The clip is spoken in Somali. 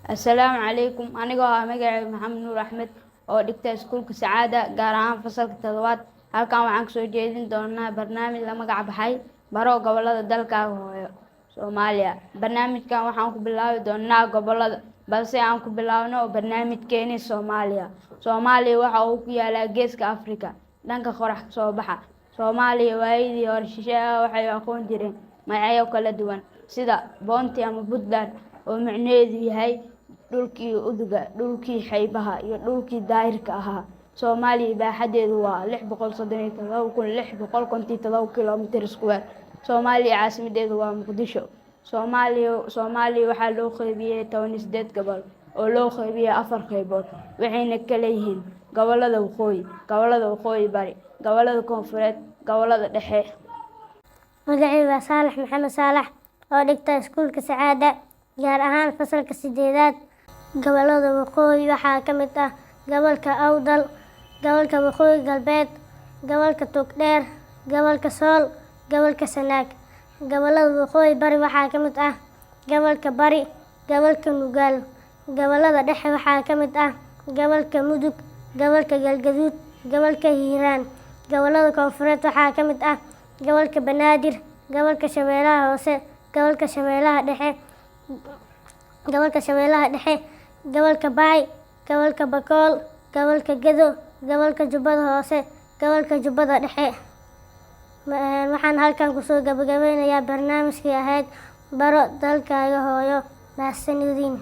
Assalaamu calaykum. Anigoo ah magacayga Maxamed Nuur Axmed oo dhigta iskuulka Sacaada, gaar ahaan fasalka toddobaad. Halkan waxaan kasoo jeedin doonaa barnaamij la magac baxay Baro Gobolada Dalkaaga Hooyo Soomaaliya. Barnaamijkan waxaan ku bilaabi doonaa gobolada, balse aan ku bilaabno barnaamijkeeni Soomaaliya. Soomaaliya waxa uu ku yaalaa geeska Afrika, dhanka qorax kasoo baxa. Soomaaliya waayadii hore shisheeyaha waxay aqoon jireen magacyo kala duwan, sida Boonti ama Puntland, oo micnaheedu yahay dhulkii uduga, dhulkii xeebaha iyo dhulkii daahirka ahaa. Soomaaliya baaxadeedu waa 637,657 kilomitir square. Soomaaliya caasimadeedu waa Muqdisho. Soomaaliya waxaa loo qeybiyey 18 gobol oo loo qeybiyey afar qeybood, waxayna kala yihiin gobolada waqooyi, gobolada waqooyi bari, gobolada koonfureed, gobolada dhexe. Magacaygu waa Saalax Maxamed Saalax oo dhigta iskuulka Sacaada, gaar ahaan fasalka sideedaad. Gobolada waqooyi waxaa ka mid ah gobolka Awdal, gobolka Waqooyi Galbeed, gobolka Togdheer, gobolka Sool, gobolka Sanaag. Gobolada waqooyi bari waxaa ka mid ah gobolka Bari, gobolka Nugaal. Gobolada dhexe waxaa ka mid ah gobolka Mudug, gobolka Galgaduud, gobolka Hiiraan. Gobolada koonfureed waxaa ka mid ah gobolka Banaadir, gobolka Shabeellaha Hoose, gobolka Shabeellaha Dhexe, gobolka Shabeellaha Dhexe, gobolka Baay, gobolka Bakool, gobolka Gedo, gobolka Jubbada Hoose, gobolka Jubbada Dhexe. Waxaan halkan kusoo gabagabeynayaa barnaamijkii ahayd Baro Dalkaaga Hooyo. Mahadsanidin.